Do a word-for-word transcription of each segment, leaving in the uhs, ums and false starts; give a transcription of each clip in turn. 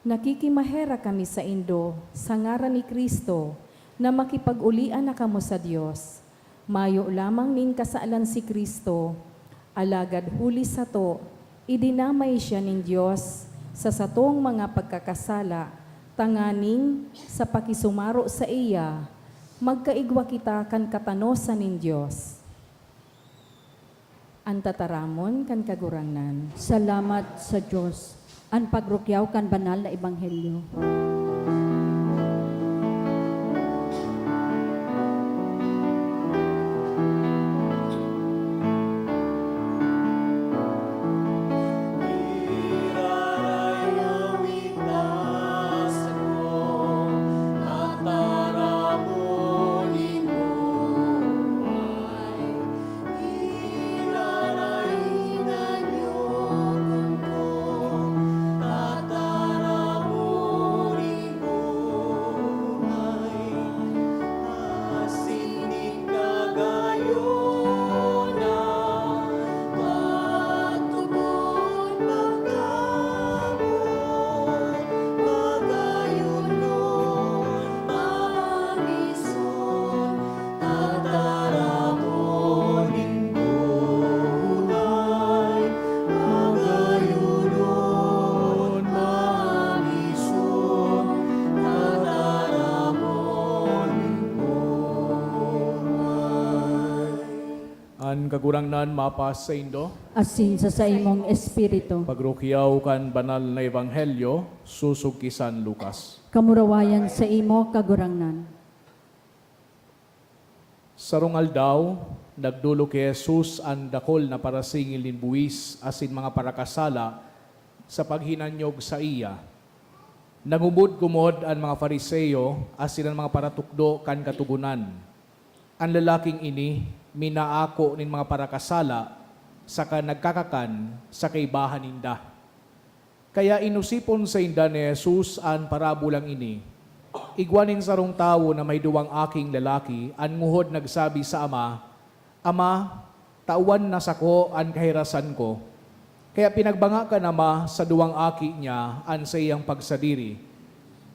Nakikimaherak kami saindo sa ngaran ni Cristo, na makipag-ulian na kamo sa Dios. Mayo lamang nin kasalan si Cristo, alagad huli sato, idinamay siya nin Dios sa satong mga pagkakasala, tanganing, sa pakisumaro saiya, magkaigwa kita kan katanosan nin Dios. An tataramon kan Kagurangnan. Salamat sa Dios. An pagrukyaw kan banal na ebanghelyo. Tataramon nin buhay, magayon on mamisyon, tataramon nin buhay. An Kagurangnan mapasaindo. Asin sa saimong espiritu. Pagrukyaw kan banal na ebanghelyo, susog ki San Lucas. Kamurawayan saimo, Kagurangnan. Sarong aldaw, nagdolok ki Jesus an dakul na parasingil nin buhis asin mga parakasala sa paghinanyog saiya. Nangumod-kumod an mga Fariseo asin an mga paratukdo kan Katogonan. An lalaking ini minaako nin mga parakasala saka nagkakakan sa kaibahan ninda. Kaya inosipon sainda ni Jesus an parabolang ini, "Igwa nin sarong tawo na may duwang aking lalaki, an nguhod nagsabi sa ama, 'Ama, tawan na sako an kahirasan ko.' Kaya pinagbanga kan ama sa duwang aki niya an saiyang pagsadiri.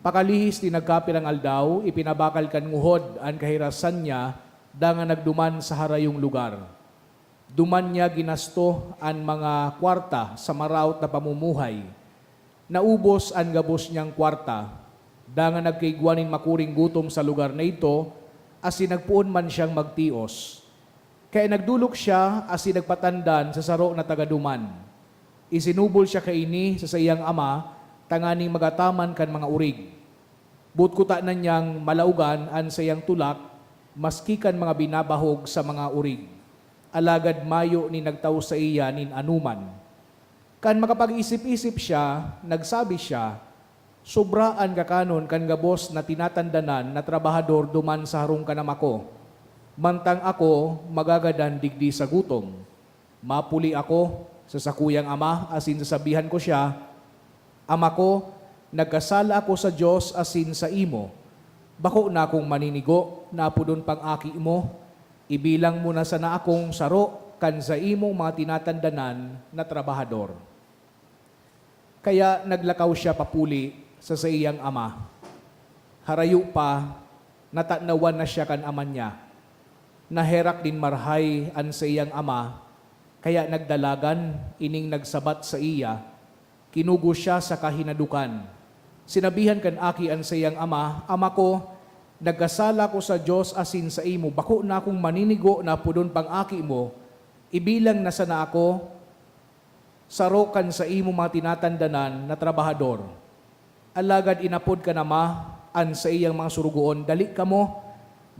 Pakalihis nin nagkapirang aldaw, ipinabakal kan nguhod an kahirasan niya dangan nagduman sa harayong lugar. Duman niya ginasto an mga kwarta sa maraot na pamumuhay. Naubos an gabos niyang kwarta, dangan nagkaigwa nin makuring gutom sa lugar na idto, asin nagpoon man siyang magtios. Kaya nagdolok siya asin nagpatandan sa saro na taga-duman. Isinubol siya kaini sa saiyang ama tanganing magataman kan mga orig. Boot kutana niyang malaogan an saiyang tulak maski kan mga binabahog sa mga orig, alagad mayo nin nagtao saiya nin anoman. Kan makapag-isip-isip siya, nagsabi siya, 'Sobra an kakanon kan gabos na tinatandanan na trabahador duman sa harong kan ama ko, mantang ako magagadan digdi sa gutom. Mapuli ako sa sakuyang ama asin sasabihan ko siya, 'Ama ko, nagkasala ako sa Dios asin saimo. Bako na akong maninigo na apodon pang aki mo. Ibilang mo na sana akong saro kan saimong mga tinatandanan na trabahador.' Kaya naglakaw siya papuli sa saiyang ama. Harayo pa, natanawan na siya kan ama niya. Naherak nin marahay an saiyang ama, kaya nagdalagan ining nagsabat saiya, kinugo siya saka hinadokan. Sinabihan kan aki an saiyang ama, 'Ama ko, nagkasala ako sa Dios asin saimo, bako na akong maninigo na apodon pang aki mo. Ibilang na sana ako saro kan saimong mga tinatandanan na trabahador.' Alagad inapod kan ama an saiyang mga sorogoon, 'Dali kamo,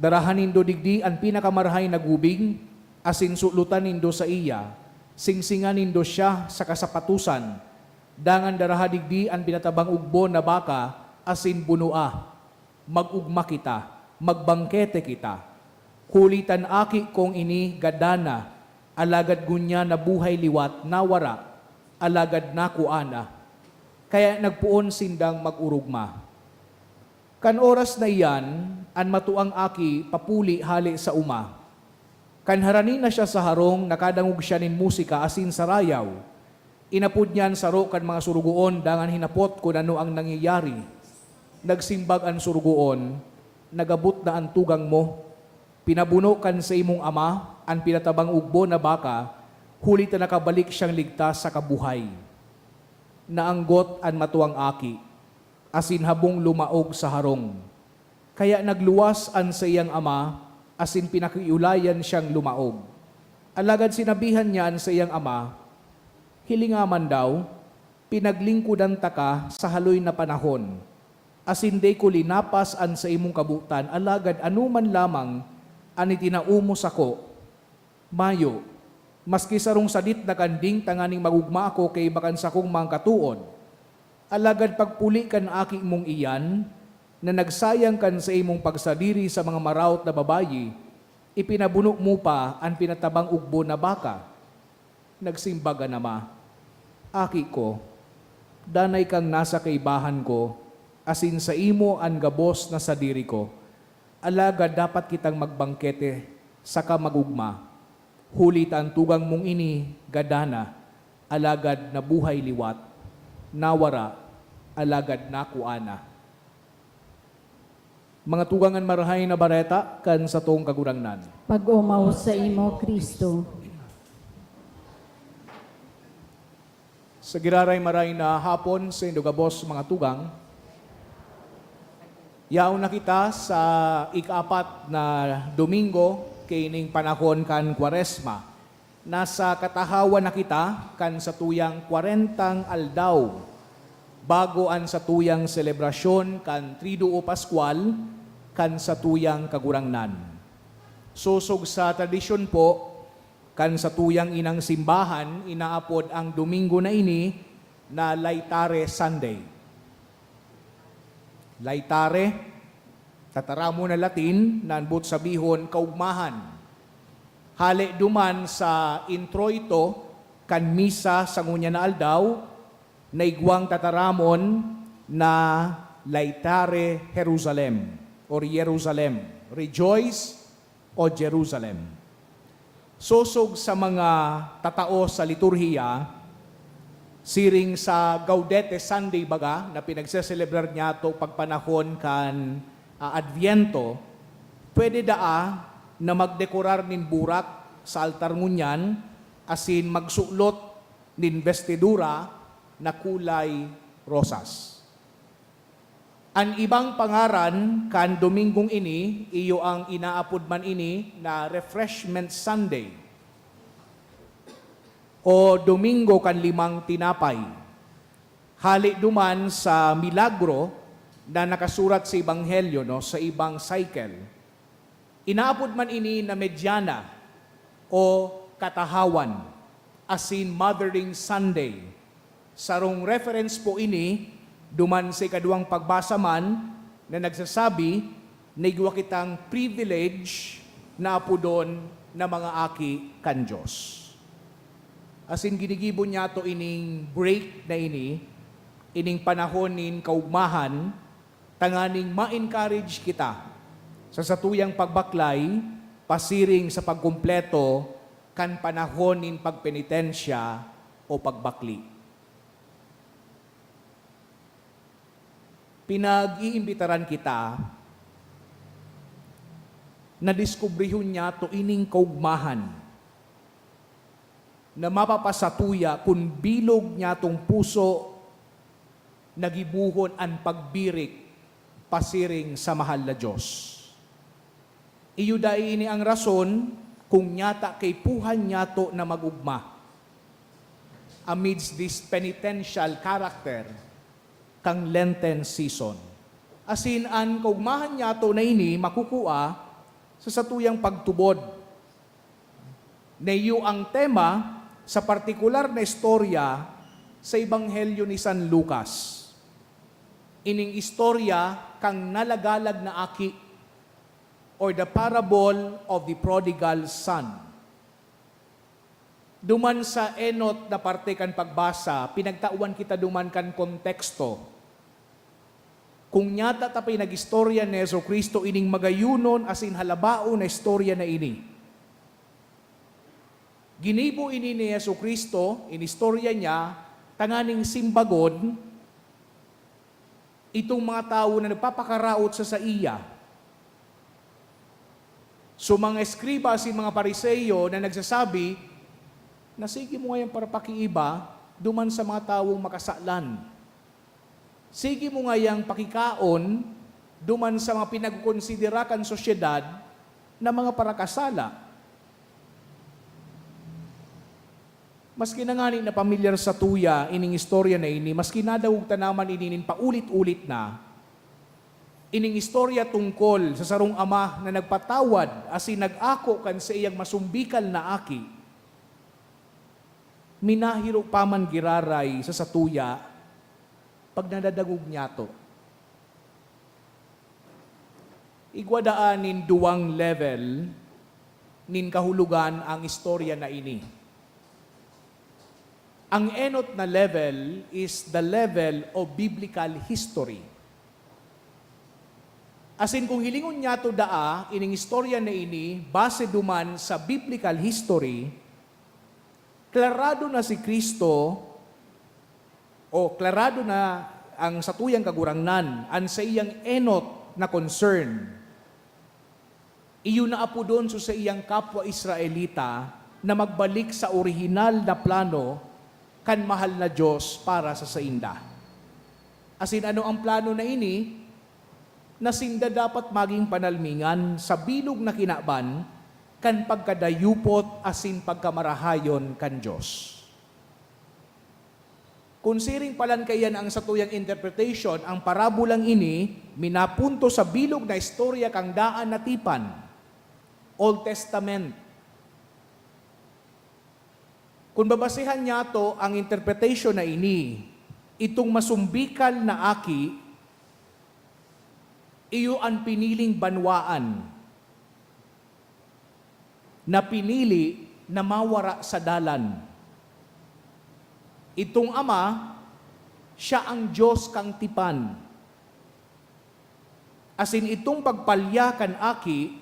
daraha nindo digdi an pinakamarahay na gubing, asin sulotan nindo saiya, singsinga nindo siya sa kasapatosan, dangan daraha digdi an pinatabang ugbon na baka, asin bunoa. Mag-ogma kita, magbangkete kita. Huli ta an aki kong ini gadan na, alagad ngunyan nabuhay liwat, nawara, alagad nakua na.' Kaya nagpoon sindang mag-orogma. Kan oras na iyan, an matuang aki papuli hale sa oma. Kan harani na siya sa harong, nakadangog siya nin musika asin sarayaw. Inapod niya an saro kan mga sorogoon dangan hinapot kun ano an nangyayari. Nagsimbag an sorogoon, "Nagabot na an tugang mo. Pinabuno kan saimong ama an pinatabang ugbo na baka, huli ta nakabalik siyang ligtas saka buhay." Naanggot an matuang aki, asin habong lumaog sa harong. Kaya nagluwas an saiyang ama asin pinakiolayan siyang lumaog. Alagad sinabihan niya an saiyang ama, "Hilinga man daw, pinaglingkodan taka sa haloy na panahon, asin dai ko linapas an saimong kabotan, alagad ano man lamang an itinao mo sako, mayo, maski sarong sadit na kanding tanganing magugma ako kaiba kan sakong mga katood. Alagad pagpuli kan aki mong iyan, na nagsayang kan saimong pagsadiri sa mga maraot na babayi, ipinabuno mo pa an pinatabang ugbo na baka." Nagsimbag an ama, "Aki ko, danay kang nasa kaibahan ko, asin saimo an gabos na sadiri ko. Alagad dapat kitang magbangkete saka magugma, huli ta an tugang mong ini gadan na, alagad nabuhay liwat, nawara, alagad nakua na." Mga tugang, an Marahay na Bareta kan satong Kagurangnan. Pag-omaw saimo, Cristo. Sa giraray maray na hapon saindo gabos, mga tugang. Yaon na kita sa ikaapat na domingo kaining panahon kan Kwaresma. Nasa katahawan na kita kan satuyang kwarentang aldaw bago an satuyang selebrasyon kan Triduo Pascual kan satuyang Kagurangnan. Sosog sa tradisyon po, kan satuyang inang simbahan, inaapod ang Domingo na ini na Laetare Sunday. Laetare, tataramon na Latin na an boot sabihon kaugmahan. Hale duman sa introito kan misa sa ngunyan na aldaw, na igwang tataramon na Laetare Jerusalem or Jerusalem, Rejoice, O Jerusalem. Sosog sa mga tatao sa liturhiya, siring sa Gaudete Sunday baga na pinagseselebrar niyato pagpanahon kan, ah, Adviento, pwede daa na magdekorar nin burak sa altar ngunyan asin magsulot nin bestidura na kulay rosas. An ibang pangaran kan Domingong ini, iyo ang inaapod man ini na Refreshment Sunday o Domingo kan Limang Tinapay. Hale duman sa milagro na nakasurat sa Ebanghelyo, no, sa ibang cycle. Inaapod man ini na Mediana o Katahawan, asin Mothering Sunday. Sarong reference po ini duman sa ikaduwang pagbasa man na nagsasabi na igwa kitang privilege na apodon na mga aki kan Dios. Asin ginigibo niyato ining break na ini, ining panahon nin kaugmahan, tanganing ma-encourage kita sa satuyang pagbaklay pasiring sa pagkumpleto kan panahon nin pagpenitensya o pagbakli. Pinag-iimbitaran kita na diskubrihon niyato ining kaugmahan na mapapasatuya kun bilog niyatong puso na gibohon an pagbirik pasiring sa mahal na Dios. Iyo dai ini an rason kung nyata kaipuhan niyato na mag-ugma amidst this penitential character kan Lenten season. Asin an kaugmahan niyato na ini makukua sa satuyang pagtubod na iyo ang tema sa partikular na istorya sa Ebanghelyo ni San Lucas. Ining istorya kan nalagalag na aki, or the parable of the prodigal son. Duman sa enot na parte kan pagbasa, pinagtawan kita duman kan konteksto. Kung nyata ta pinag-istorya ni Jesu-Cristo ining magayonon asin halabaon na istorya na ini, Ginibo ini ni Jesu-Cristo, inistorya niya, tanganing simbagon itong mga tawo na nagpapakaraot sa saiya. So, mga eskriba asin mga Fariseo na nagsasabi na, "Sige mo ngayang parapakiiba duman sa mga tawong makasalan. Sige mo ngayang pakikaon duman sa mga pinagkokonsidera kan sosyedad na mga parakasala." Maski na ngani na pamilyar satuya ining istorya na ini, maski nadangog ta naman ini nin paulit-ulit na, ining istorya tungkol sa sarong ama na nagpatawad asin nag-ako kan saiyang masumbikal na aki, minahiro pa man giraray sa satuya pag nadadangog nyato. Igwa daa nin duwang level nin kahulogan ang istorya na ini. Ang enot na level is the level of biblical history. Asin kung hilingon nyato daa ining istorya na ini base duman sa biblical history, klarado na si Cristo o klarado na ang satuyang Kagurangnan, an saiyang enot na concern, iyo na apodon so saiyang kapwa Israelita na magbalik sa orihinal na plano kan mahal na Dios para sa sainda. Asin ano ang plano na ini? Na sinda dapat magin panalmingan sa bilog na kinaban kan pagkadayupot asin pagkamarahayon kan Dios. Kun siring palan kaiyan ang satuyang interpretation, ang parabolang ini minapunto sa bilog na istorya kan daan na tipan, Old Testament. Kun babasehan nyato ang interpretation na ini, itong masumbikal na aki, iyo an piniling banwaan na pinili na mawara sa dalan. Itong ama, siya ang Dios kan tipan. Asin itong pagpalya kan aki,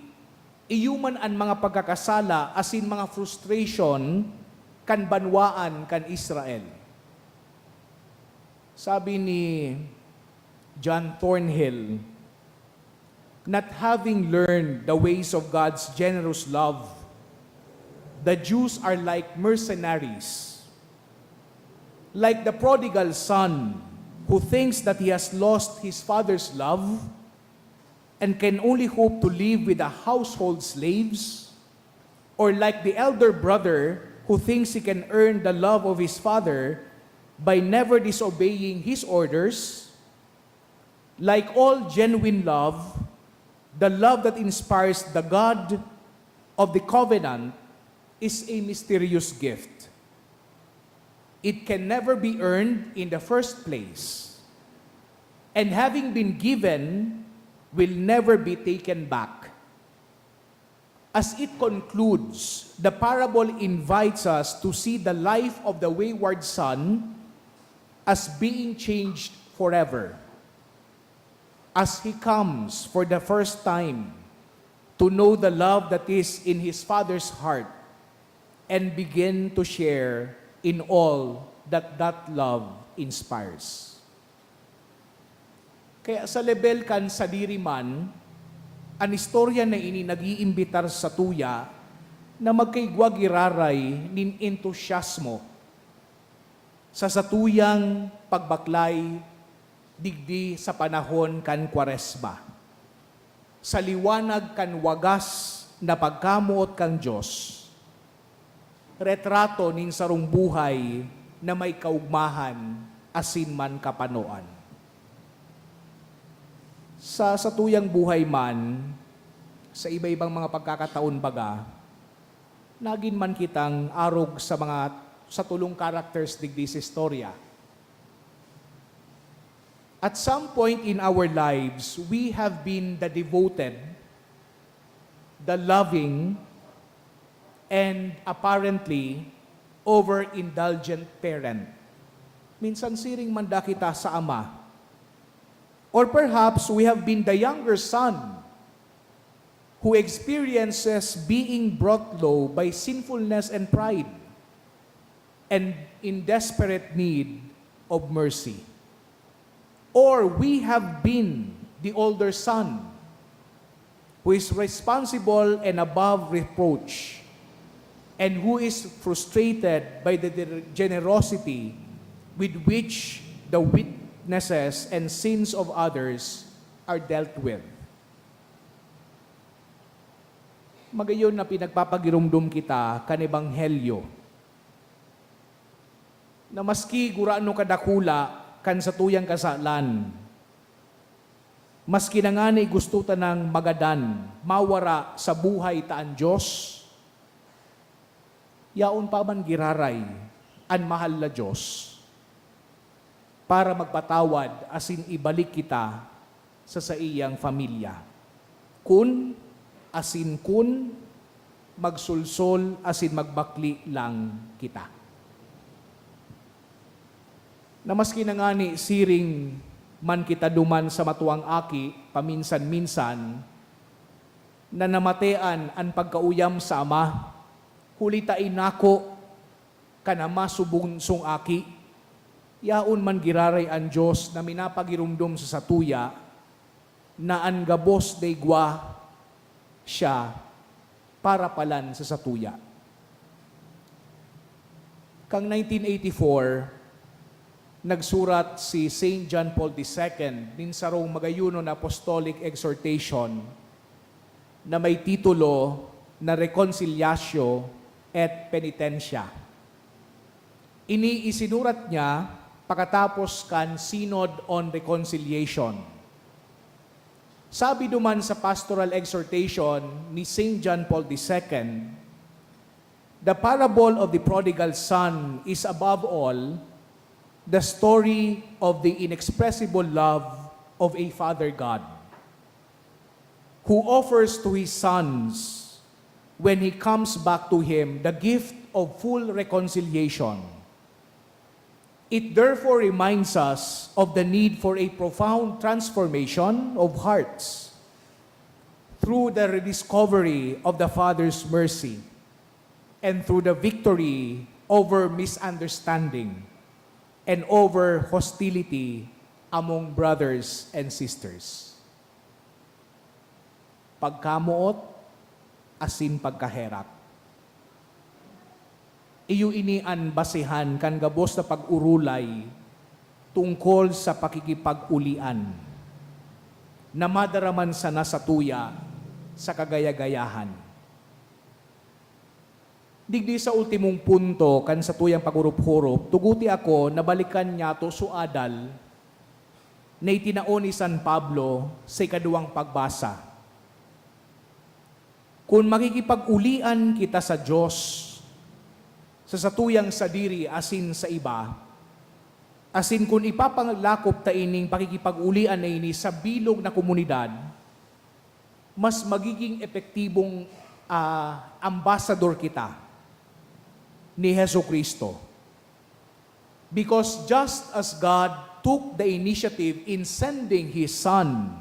iyo man an mga pagkakasala asin mga frustration kan banwaan kan Israel. Sabi ni John Thornhill, "Not having learned the ways of God's generous love, the Jews are like mercenaries, like the prodigal son who thinks that he has lost his father's love and can only hope to live with the household slaves, or like the elder brother who thinks he can earn the love of his father by never disobeying his orders." Like all genuine love, the love that inspires the God of the covenant is a mysterious gift. It can never be earned in the first place, and having been given, will never be taken back. As it concludes, the parable invites us to see the life of the wayward son as being changed forever, as he comes for the first time to know the love that is in his father's heart and begin to share in all that that love inspires. Kaya sa lebel kan sadiri man, an istorya na ini nag-iimbitar satuya na magkaigwa giraray nin entusiasmo sa satuyang pagbaklay digdi sa panahon kan Kwaresma, sa liwanag kan wagas na pagkamoot kan Dios, retrato nin sarong buhay na may kaugmahan asin man kapanoan. Sa satuyang buhay man, sa iba-ibang mga pagkakataon baga, nagin man kitang arog sa mga satulong characters digdi sa istorya. At some point in our lives, we have been the devoted, the loving, and apparently overindulgent parent. Minsan siring man da kita sa ama. Or perhaps we have been the younger son who experiences being brought low by sinfulness and pride, and in desperate need of mercy. Or we have been the older son, who is responsible and above reproach, and who is frustrated by the generosity with which the weaknesses and sins of others are dealt with. Magayon na pinagpapagiromdom kita kan ebanghelyo, na maski gurano kadakula kan satuyang kasalan, maski na ngani gusto tanang magadan, mawara sa buhay ta an Dios, yaon pa man giraray an mahal na Dios para magpatawad asin ibalik kita sa saiyang pamilya. Kun, asin kun, magsolsol asin magbakle lang kita. Na maski na ngani siring man kita duman sa matuang aki paminsan-minsan, na namatean an pagkauyam sa ama, huli ta inako kan ama subong song aki, yaon man giraray an Dios na minapagiromdom sa satuya na an gabos na igwa siya para palan sa satuya. Kan nineteen eighty-four, nagsurat si Saint John Paul the Second nin sarong magayunon na apostolic exhortation na may titulo na Reconciliatio et Penitentia. Ini isinurat niya pakatapos kan Synod on Reconciliation. Sabi duman sa pastoral exhortation ni Saint John Paul the Second, "The parable of the prodigal son is above all the story of the inexpressible love of a Father God, who offers to his sons, when he comes back to him, the gift of full reconciliation." It therefore reminds us of the need for a profound transformation of hearts through the rediscovery of the Father's mercy and through the victory over misunderstanding and over hostility among brothers and sisters. Pagkamoot asin pagkaherak. Iyo ini an basehan kan gabos na pag-orolay tungkol sa pakikipag-olian na madara man sana satuya sa kagaya-gayahan. Digdi sa ultimong punto kan satuyang paghurup-hurup, tuguti ako na balikan niyato so adal na itinao ni San Pablo sa ikaduwang pagbasa. Kun makikipag-olian kita sa Dios, sa satuyang sadiri asin sa iba, asin kun ipapanglakop ta ining pakikipag-olian na ini sa bilog na komunidad, mas magiging epektibong, ah, ambasador kita ni Jesu-Cristo. Because just as God took the initiative in sending His Son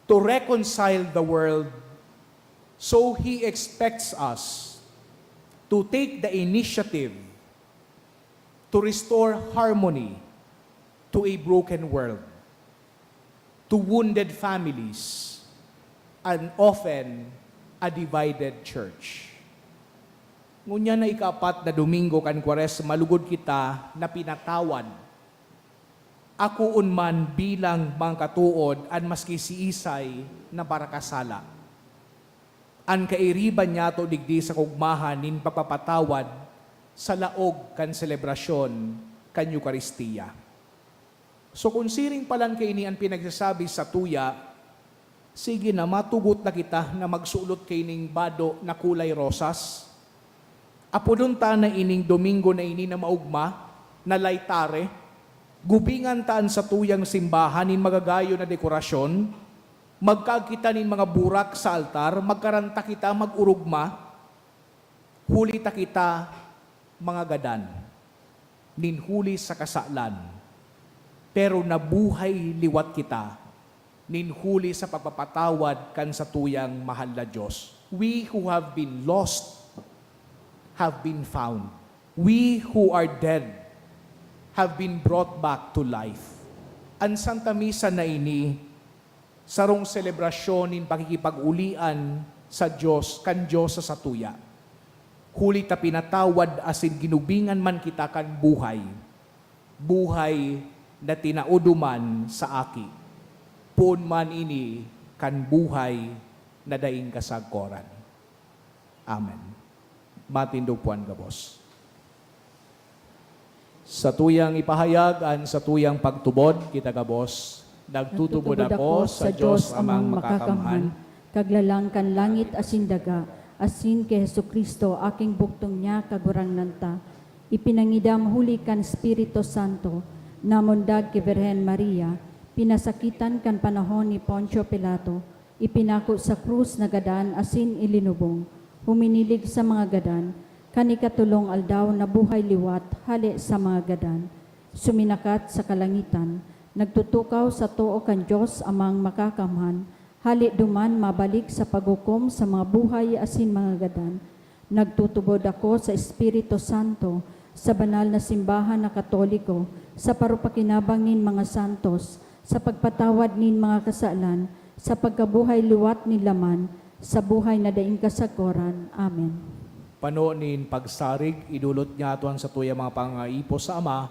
to reconcile the world, so He expects us to take the initiative to restore harmony to a broken world, to wounded families, and often a divided church. Ngunyan na ikaapat na Domingo kan Kwaresma, lugod kita na pinatawad, akoon man bilang mga katood an maski siisay na parakasala. An kairiba niyato digdi sa kugmahan nin pagpapatawad sa laog kan selebrasyon kan Eukaristia. So, kun siring palan kaini an pinagsasabi satuya, sige na, matugot na kita na magsulot kaining bado na kulay rosas. Apodon ta na ining Domingo na ini na maogma, na laitare. Gubingan ta an satuyang simbahan nin magagayon na dekorasyon. Magkaag kita nin mga burak sa altar, magkaranta kita, mag-orogma. Huli ta kita mga gadan nin huli sa kasalan, pero nabuhay liwat kita nin huli sa pagpapatawad kan satuyang mahal na Dios. We who have been lost have been found. We who are dead have been brought back to life. An Santa Misa na ini, sarong selebrasyon nin pakikipag-ulian sa Dios, kan Dios sa satuya. Huli ta pinatawad asin ginubingan man kita kan buhay, buhay na tinao duman sa Aki, poon man ini kan buhay na daing kasagkoran. Amen. Matindog po an gabos. Satuyang ipahayag an satuyang pagtubod, kita gabos. Nagtutubod ako sa Dios Amang Makakamhan, Kaglalang kan langit asin daga, asin ki Jesu-Cristo, aking bugtong niya, Kagurangnan ta. Ipinangidam huli kan Espiritu Santo, namundag ki Birhen Maria, pinasakitan kan panahon ni Poncio Pilato, ipinako sa krus na gadan asin ilinubong, huminilig sa mga gadan, kan ikatolong aldaw nabuhay liwat hale sa mga gadan, suminakat sa kalangitan, nagtutukaw sa too kan Dios Amang Makakamhan, hale duman mabalik sa paghukom sa mga buhay asin mga gadan. Nagtutubod ako sa Espiritu Santo, sa banal na simbahan na Katoliko, sa parupakinabang nin mga santos, sa pagpatawad nin mga kasalan, sa pagkabuhay liwat nin laman, sa buhay na daing kasagkoran. Amen. Pano nin pagsarig, idolot niyato an satuyang mga pangaipo sa Ama,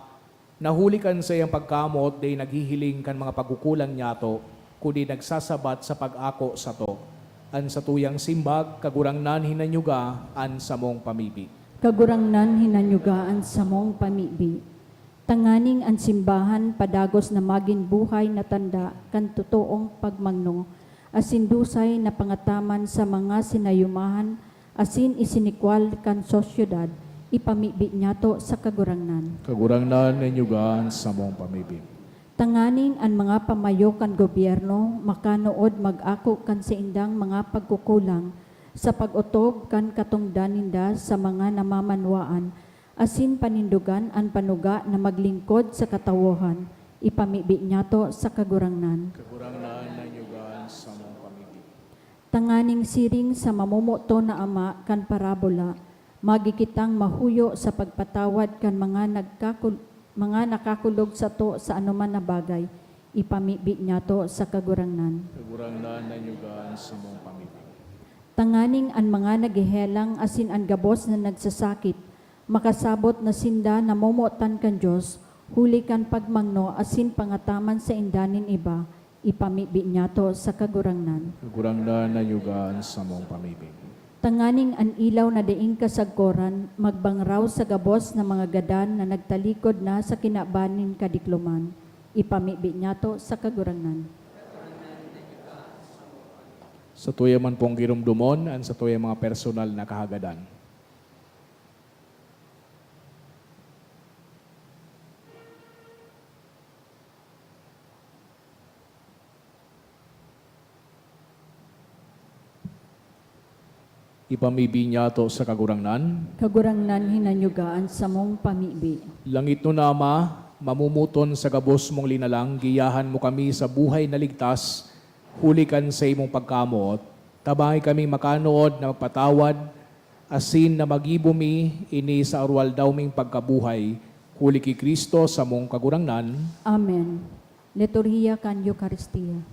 na huli kan saiyang pagkamoot dai naghihiling kan mga pagkukulang niyato, kundi nagsasabat sa pag-ako sato. An satuyang simbag, Kagurangnan, hinanyuga an samong pamibi. Kagurangnan, hinanyuga an samong pamibi. Tanganing an simbahan padagos na magin buhay na tanda kan totoong pagmangno, asin dusay na pangataman sa mga sinayumahan asin isinikwal kan sosyedad, ipamibi niyato sa Kagurangnan. Kagurangnan, hinanyuga an samong pamibi. Tanganing an mga pamayo kan gobyerno makanood mag-ako kan saindang mga pagkukulang sa pag-otob kan katongdan ninda sa mga namamanwaan, asin panindogan an panuga na maglingkod sa katawohan, ipamibi niyato sa Kagurangnan. Kagurangnan, hinanyuga an samong pamibi. Tanganing siring sa mamomoton na ama kan parabola, magi kitang mahuyo sa pagpatawad kan mga nagkakul-, mga nakakulog sato sa anoman na bagay, ipamibi niyato sa Kagurangnan. Kagurangnan, hinanyuga an samong pamibi. Tanganing an mga naghehelang asin an gabos na nagsasakit, makasabot na sinda namomotan kan Dios, huli kan pagmangno asin pangataman sainda nin iba, ipamibi niyato sa Kagurangnan. Kagurangnan, hinanyuga an samong pamibi. Tanganing an ilaw na daing kasagkoran magbangraw sa gabos na mga gadan na nagtalikod na sa kinaban nin kadikloman, ipamibi niyato sa Kagurangnan. Satuya man pong giromdomon an satuyang mga personal na kahagadan. Ipamibi niyato sa Kagurangnan. Kagurangnan, hinanyuga an samong pamibi. Langitnon na Ama, mamomoton sa gabos mong linalang, giyahan mo kami sa buhay na ligtas, huli kan saimong pagkamoot. Tabangi kaming makanood na magpatawad, asin na magibo mi ini sa aroaldaw ming pagkabuhay, huli ki Cristo samong Kagurangnan. Amen. Liturhiya kan Eukaristia.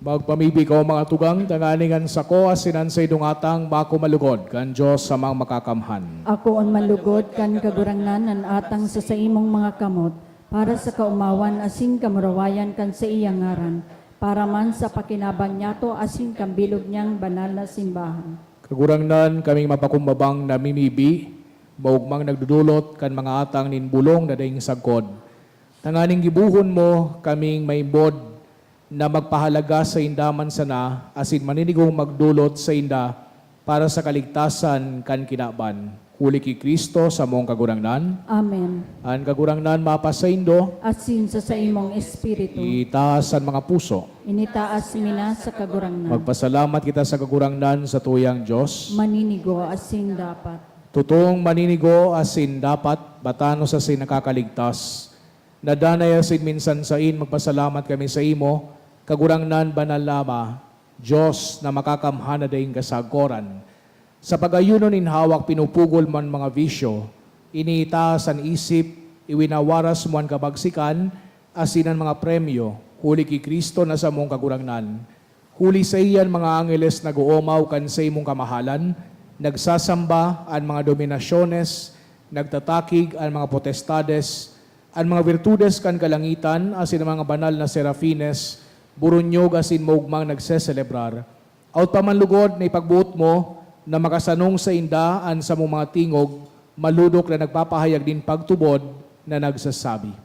Magpamibi kamo, mga tugang, tanganing an sako asin an saindong atang bako malugod kan Dios Amang Makakamhan. Akoon malugod kan Kagurangnan an atang sa saimong mga kamot, para sa kaomawan asin kamurawayan kan saiyang ngaran, para man sa pakinabang niyato asin kan bilog niyang banal na simbahan. Kagurangnan, kaming mapakumbabang namimibi, maogmang nagdodolot kan mga atang nin bolong na daing sagkod, tanganing gibohon mo kaming maimbod na magpahalaga sainda man sana asin maninigong magdolot sainda para sa kaligtasan kan kinaban. Huli ki Cristo, samong Kagurangnan. Amen. An Kagurangnan mapasaindo. Asin sa saimong espiritu. Itaas an mga puso. Initaas mi na sa Kagurangnan. Magpasalamat kita sa Kagurangnan, satuyang Dios. Maninigo asin dapat. Totong maninigo asin dapat, batanos asin nakakaligtas. Nadanay asin minsan sain magpasalamat kami saimo, Kagurangnan, Banal na Ama, Dios na makakamhan na daing kasagoran. Sa pag-ayuno nin hawak pinupugol man mga bisyo, iniitaas an isip, iwinawaras mo an kabagsikan, asin an mga premyo, huli ki Cristo na samong Kagurangnan. Huli saiya an mga angeles nag-oomaw kan saimong kamahalan, nagsasamba an mga dominasyones, nagtatakig an mga potestades, an mga birtudes kan kalangitan asin an mga banal na serafines, buronyog asin maogmang nagseselebrar. Awot pa man lugod na ipagboot mo na makasanong sainda an samong mga tingog, malodok na nagpapahayag nin pagtubod na nagsasabi.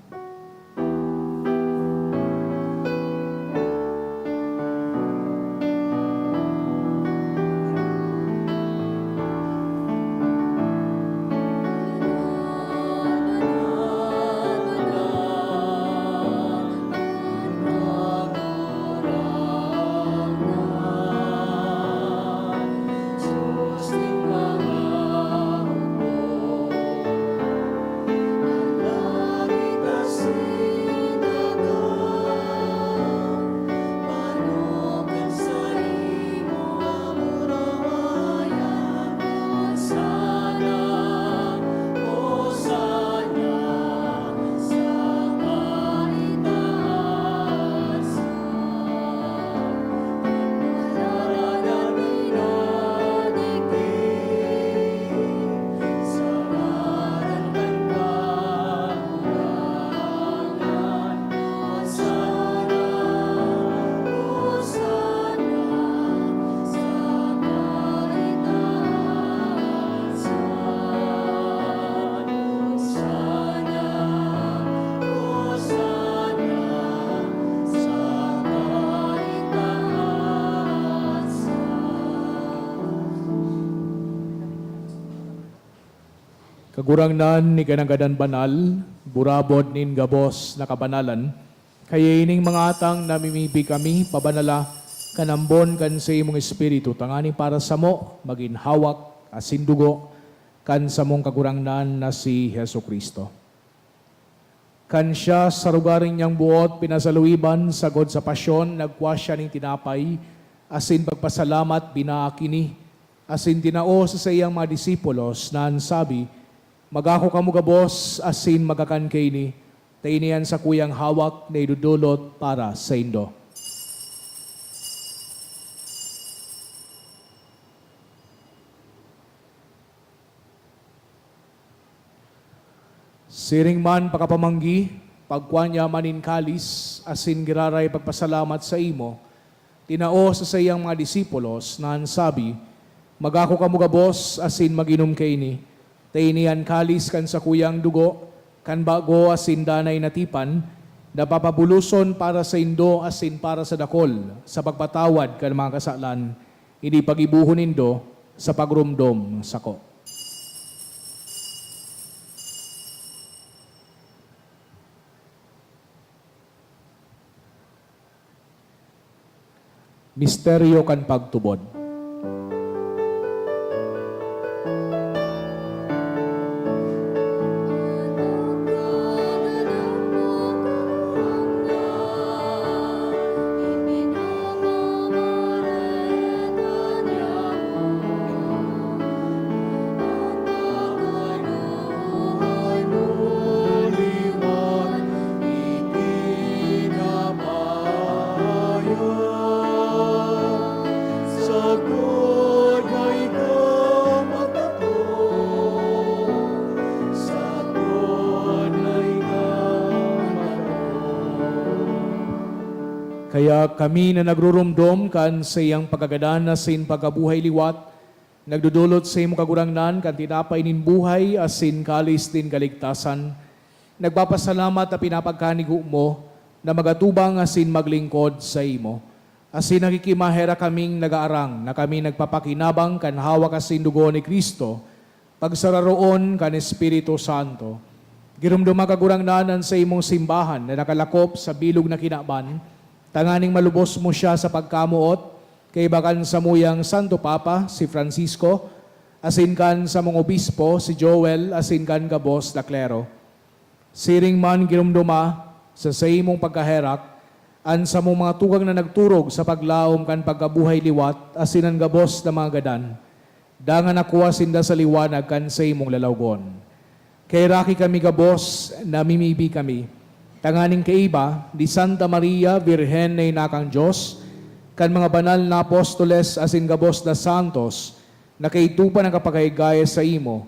Kagurangnan, ika nanggad an banal, burabod nin gabos na kabanalan. Kaya ining mga atang namimibi kami, pabanala kan ambon kan saimong Espiritu, tanganing para samo magin hawak asin dugo kan samong Kagurangnan na si Jesu-Cristo. Kan siya sa rogaring niyang buot pinasaluiban sagkod sa pasyon, nagkua siya nin tinapay, asin pagpasalamat, binaak ini, asin tinao sa saiyang mga disipulos, na an sabi, "Magako kamo gabos asin magkakan kaini, ta ini an sakuyang hawak na idodolot para saindo." Siring man pakapamanggi, pagkua niya man nin kalis, asin giraray pagpasalamat saimo, tinao sa saiyang mga disipulos, na an sabi, "Magako kamo gabos asin mag-inom kaini, ta ini an kalis kan sakuyang dugo, kan bago asin danay na tipan, na papabuloson para saindo asin para sa dakol sa pagpatawad kan mga kasalan. Ini paggibohon nindo sa paguromdom sako." Misteryo kan pagtubod. Kaya kami na nagruromdom kan saiyang pagkagadan asin pagkabuhay liwat, nagdodolot sa imo, Kagurangnan, kan tinapay nin buhay asin kalis nin kaligtasan. Nagpapasalamat ta pinapagkanigo mo na magatubang asin maglingkod saimo. Asin nakikimaherak kaming nagaarang na kami nagpapakinabang kan hawak asin dugo ni Cristo, pagsararoon kan Espiritu Santo. Giromdoma, Kagurangnan, an saimong simbahan na nakalakop sa bilog na kinaban, tanganing malubos mo siya sa pagkamoot, kaiba kan samuyang Santo Papa, si Francisco, asin kan samong obispo, si Joel, asin kan gabos na klero. Siring man giromdoma sa saimong pagkaherak an samong mga tugang na nagturog sa paglaom kan pagkabuhay liwat asin an gabos na mga gadan. Dangan nakua sinda sa liwanag kan saimong lalawgon. Kaheraki kami gabos, namimibi kami, tanganing kaiba ni Santa Maria, Birhen na Inakang Dios, kan mga banal na apostoles asin gabos na santos, na kaidto pa nakapagkahigaya saimo,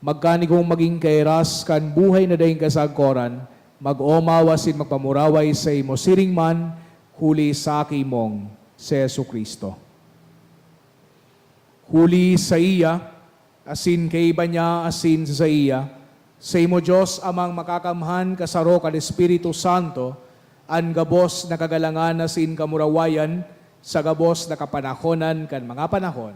magkanigong magin kairas kan buhay na daing kasagkoran, mag-omaw asin magpamuraway saimo siring man, huli sa Aki mong si Jesu-Cristo. Huli saiya, asin kaiba niya, asin sa saiya, saimo, Dios Amang Makakamhan, kasaro kan Espiritu Santo, an gabos na kagalangan asin kamurawayan, sa gabos na kapanahonan kan mga panahon.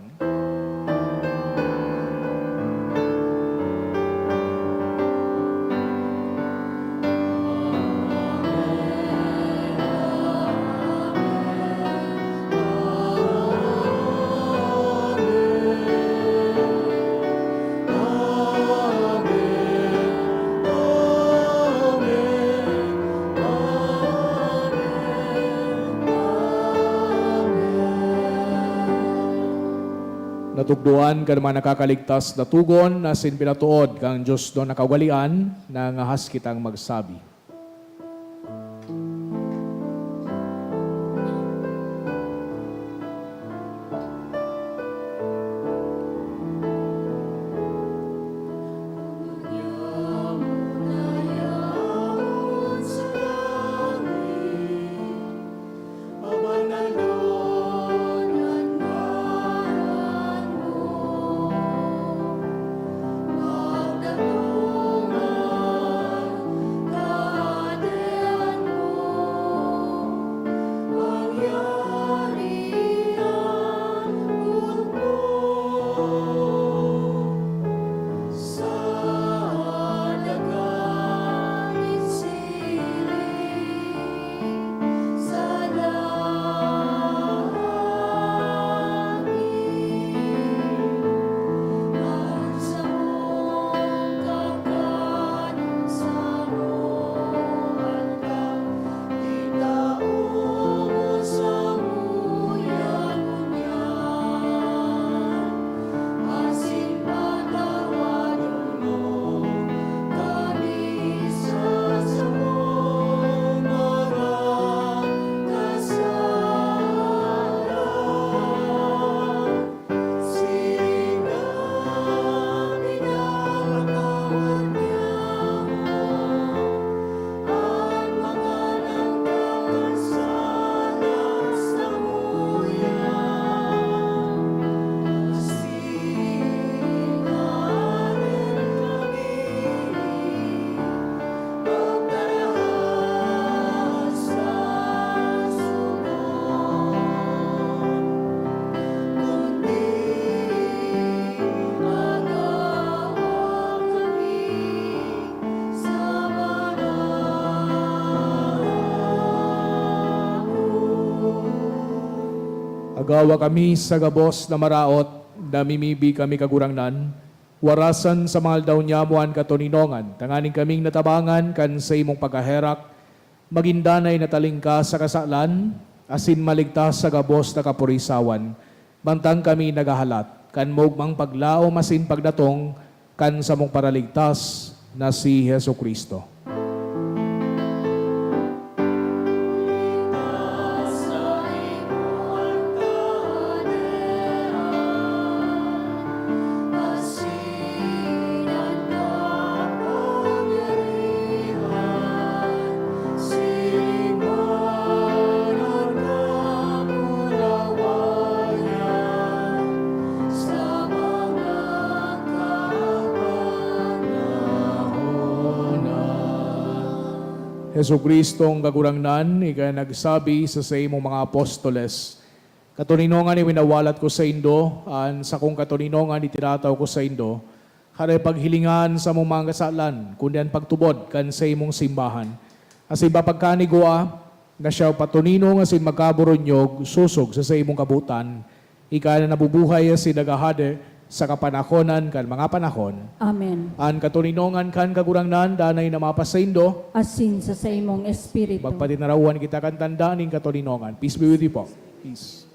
Natukdoan kan mga nakakaligtas na togon asin pinatood kan Dios na kaugalean, nangangahas kitang magsabi. Agawa kami sa gabos na maraot, namimibi kami, Kagurangnan, warasan sa mga aldaw niamo an katoninongan, tanganing kaming natabangan kan saimong pagkaherak, magin danay na talingkas sa kasalan, asin maligtas sa gabos na kapurisawan, mantang kami naghahalat kan maogmang paglaom asin pagdatong kan samong Paraligtas na si Jesu-Cristo. Jesu-Cristong Kagurangnan, ika nagsabi sa saimong mga apostoles, "Katoninongan iwinawalat ko saindo, an sakong katoninongan itinataw ko saindo." Harayo paghilinga an samong mga kasalan, kundi an pagtubod kan saimong simbahan. Asin papagkanigwa na siya patoninong asin magkaburunyog sosog sa saimong kabotan. Ika na nabubuhay asin naghahade sa kapanahonan kan mga panahon. Amen. An katoninongan kan Kagurangnan danay na mapasaindo. Asin sa saimong espiritu. Magpatinarawan kita kan tanda nin katoninongan. Peace be with you po. Peace.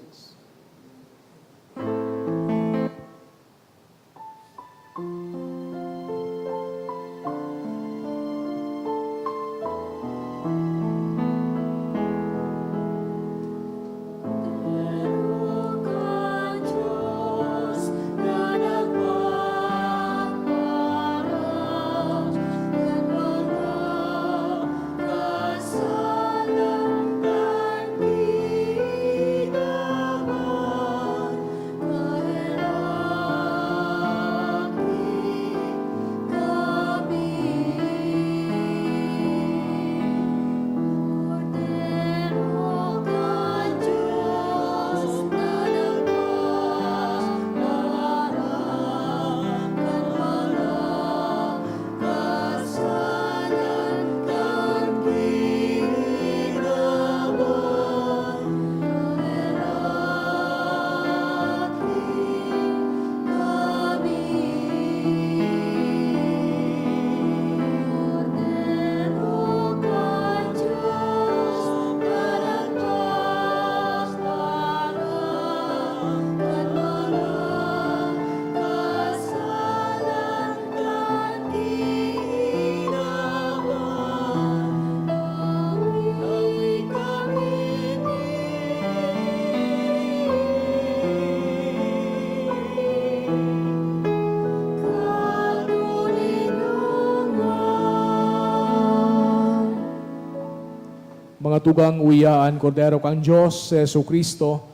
Mga tugang, uya an Kordero kan Dios, si Jesu-Cristo.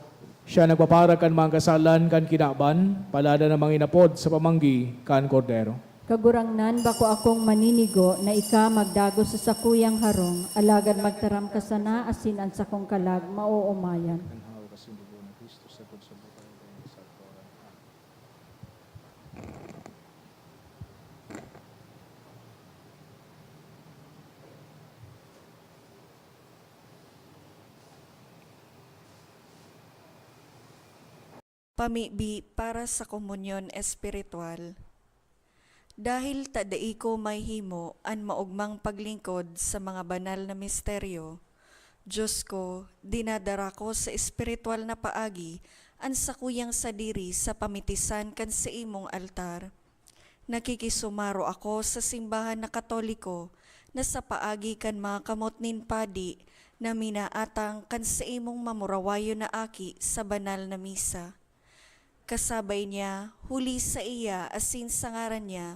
Siya nagpapara kan mga kasalan kan kinaban, paladan na manginapod sa pamanggi kan Kordero. Kagurangnan, bako akong maninigo na ika magdagos sa sakuyang harong, alagad magtaram ka sana asin an sakong kalag maoomayan. Pamibi para sa komunyon espiritual. Dahil ta dai ko mahimo an maogmang paglingkod sa mga banal na misteryo, Dios ko, dinadara ko sa espiritual na paagi an sakuyang sadiri sa pamitisan kan saimong altar. Nakikisumaro ako sa simbahan na Katoliko na sa paagi kan mga kamot nin padi na minaatang kan saimong mamurawayon na aki sa banal na misa. Kasabay niya, huli saiya asin sa ngaran niya,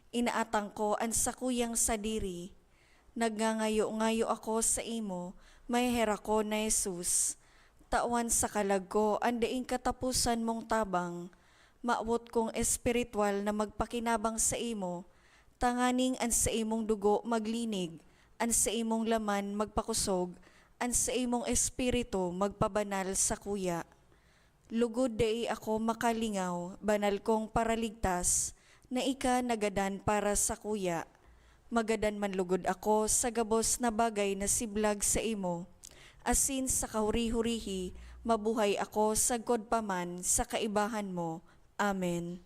inaatang ko an sakuyang sadiri. Nagngangayo-ngayo ako saimo, maheherak ko na Jesus, tawan sa kalag ko an daing kataposan mong tabang. Mawot kong espiritual na magpakinabang saimo, tanganing an saimong dugo maglinig, an saimong laman magpakosog, an saimong espiritu magpabanal sakuya. Lugod dai ako makalingaw, banal kong Paraligtas, na ika nagadan para sakuya. Magadan man lugod ako sa gabos na bagay na siblag saimo, asin sa kahuri-hurihi mabuhay ako sagkod pa man sa kaibahan mo. Amen.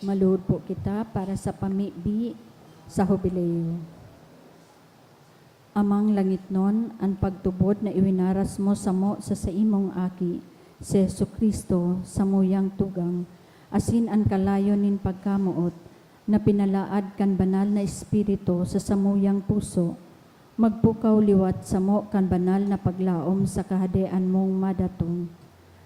Maluhod po kita para sa pamibi sa Hubileo. Amang langitnon, an pagtubod na iwinaras mo samo sa saimong Aki, si Jesu-Cristo, samuyang tugang, asin an kalayo nin pagkamoot, na pinalaad kan Banal na Espiritu sa samuyang puso, magpukaw liwat samo kan banal na paglaom sa Kahadean mong madatong.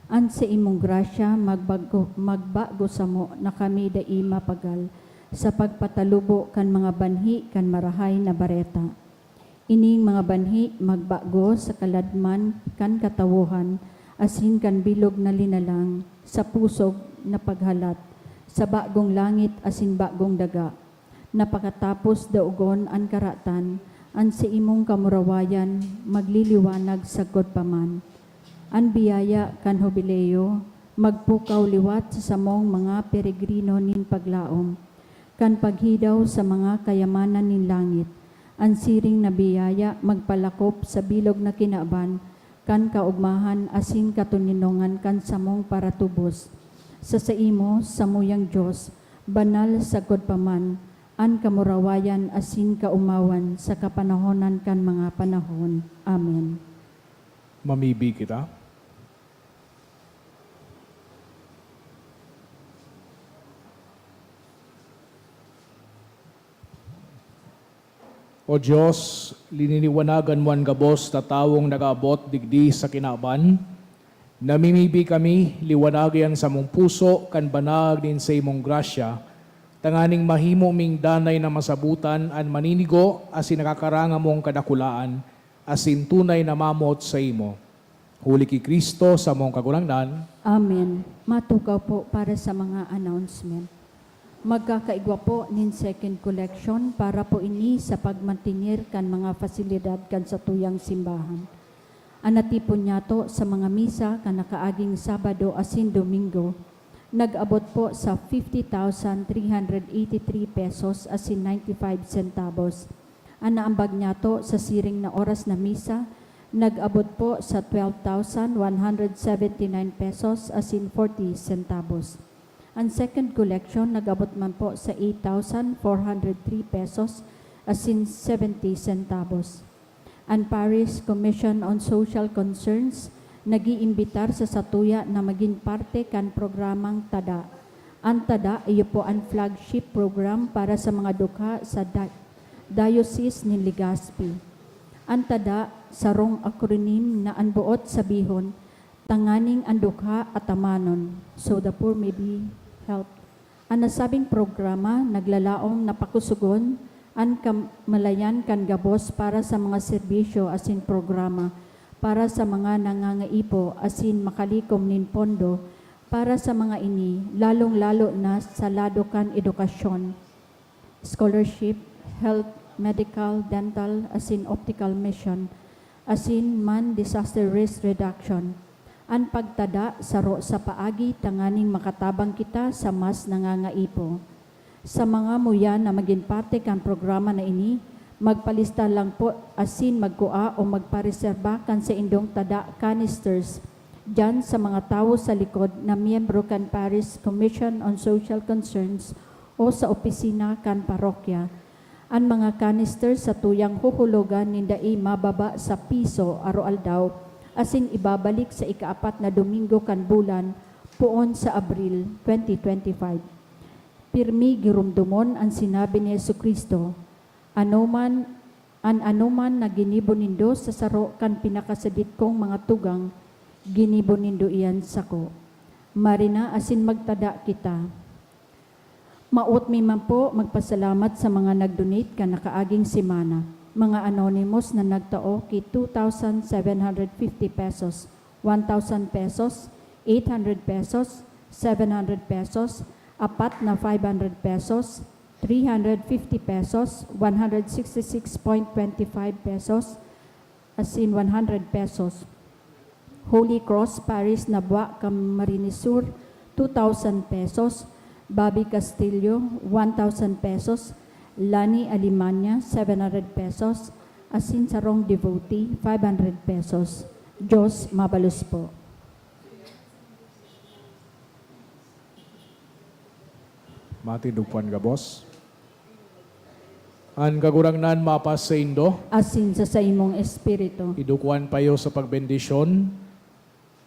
An saimong grasya magbago, magbago samo na kami dai mapagal sa pagpatalubo kan mga banhi kan Marahay na Bareta. Ining mga banhi magbago sa kaladman kan katawohan asin kan bilog na linalang sa pusog na paghalat sa bagong langit asin bagong daga, na pakatapos daogon an karatan, an saimong kamurawayan magliliwanag sagkod pa man. An biyaya kan Hubileo magpukaw liwat sa samong mga peregrino nin paglaom, kan paghidaw sa mga kayamanan nin langit. An siring na biyaya magpalakop sa bilog na kinaban kan kaogmahan asin katoninongan kan samong paratubos. Sa saimo, samuyang Dios, banal sagkod pa man an kamurawayan asin kaomawan sa kapanahonan kan mga panahon. Amen. Mamibi kita. O Dios, liniliwanagan mo an gabos na tawong nag-aabot digdi sa kinaban. Namimibi kami, liwanagi an samong puso kan banag nin saimong grasya, tanganing mahimo ming danay na masabotan an maninigo asin nakakaranga mong kadakulaan, asin tunay na mamot saimo. Huli ki Cristo, samong Kagurangnan. Amen. Matukaw po para sa mga announcement. Magkakaigwa po nin second collection para po ini sa pagmantener kan mga pasilidad kan satuyang simbahan. An natipon niyato sa mga misa kan nakaaging Sabado asin Domingo, nag-abot po sa fifty thousand three hundred eighty-three pesos asin ninety-five centavos. An naambag niyato sa siring na oras na misa, nag-abot po sa twelve thousand one hundred seventy-nine pesos asin forty centavos. An second collection nag-abot man po sa eight thousand four hundred three pesos asin seventy centavos. An Parish Commission on Social Concerns nag-iimbitar sa satuya na magin parte kan programang Tada. An Tada iyo po an flagship program para sa mga dukha sa da-, Diocese nin Legazpi. An Tada, sarong acronym na an boot sabihon, tanganing an dukha atamanon, so the poor may be helped. An nasabing programa naglalaom na pakusogon an kamalayan kan gabos para sa mga serbisyo asin programa para sa mga nangangaipo asin makalikom nin pondo para sa mga ini, lalong-lalo na sa lado kan edukasyon, scholarship, health, medical, dental, asin optical mission, asin man disaster risk reduction. An pagtada saro sa paagi tanganing makatabang kita sa mas nangangaipo. Sa mga muya na magin parte kan programa na ini, magpalista lang po asin magkua o magpareserba kan saindong tada canisters diyan sa mga tawo sa likod na miyembro kan Parish Commission on Social Concerns o sa opisina kan parokya. An mga canister satuyang huhulogan nin dai mababa sa piso aroaldaw asin ibabalik sa ikaapat na domingo kan bulan poon sa Abril twenty twenty-five. Pirmi giromdomon an sinabi ni Jesu-Cristo, "Anoman, an anoman na ginibo nindo sa saro kan pinakasadit kong mga tugang, ginibo nindo iyan sako." Marina asin magtada kita. Maot mi man po magpasalamat sa mga nag-donate kan nakaaging semana. Mga anonymous na nagtao ki two thousand seven hundred fifty pesos, one thousand pesos, eight hundred pesos, seven hundred pesos, apat na five hundred pesos, three hundred fifty pesos, one hundred sixty-six point twenty-five pesos, asin one hundred pesos. Holy Cross Parish Nabua, Camarines Sur, two thousand pesos. Bobby Castillo, one thousand pesos. Lani Alemania, seven hundred pesos. Asin sarong devotee, five hundred pesos. Diyos mabalos po. Matindog puan gabos. An Kagurangnan mapas saindo. Asin sa saimong espiritu. Idukwan payo sa pagbendisyon.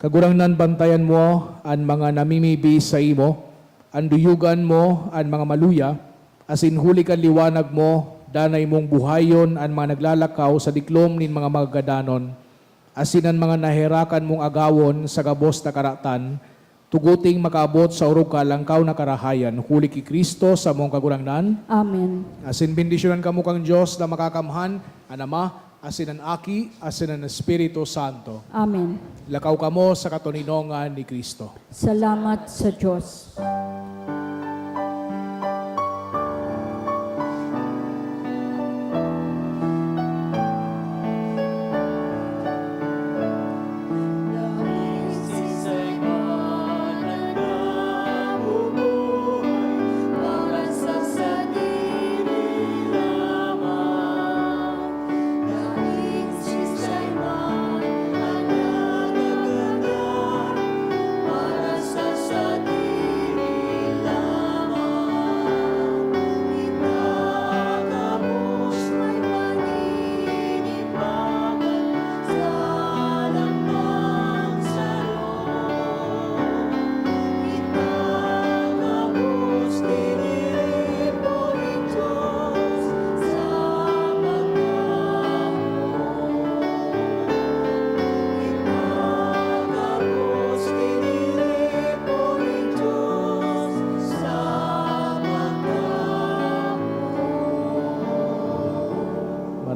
Kagurangnan, bantayan mo an mga namimibi saimo, anduyogan mo an mga maluya, asin huli kan liwanag mo, danay mong buhayon an mga naglalakaw sa diklom nin mga magadanon, asin an mga naherakan mong agawon sa gabos na karatan, tuguting makaabot sa orog kalangkaw na karahayan, huli ki Cristo samong Kagurangnan. Amen. Asin bendisyonan kamo kan Dios na Makakamhan, an Ama, asin an Aki, asin an Espiritu Santo. Amen. Lakaw kamo sa katoninongan ni Cristo. Salamat sa Dios.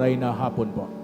Maray na hapon po.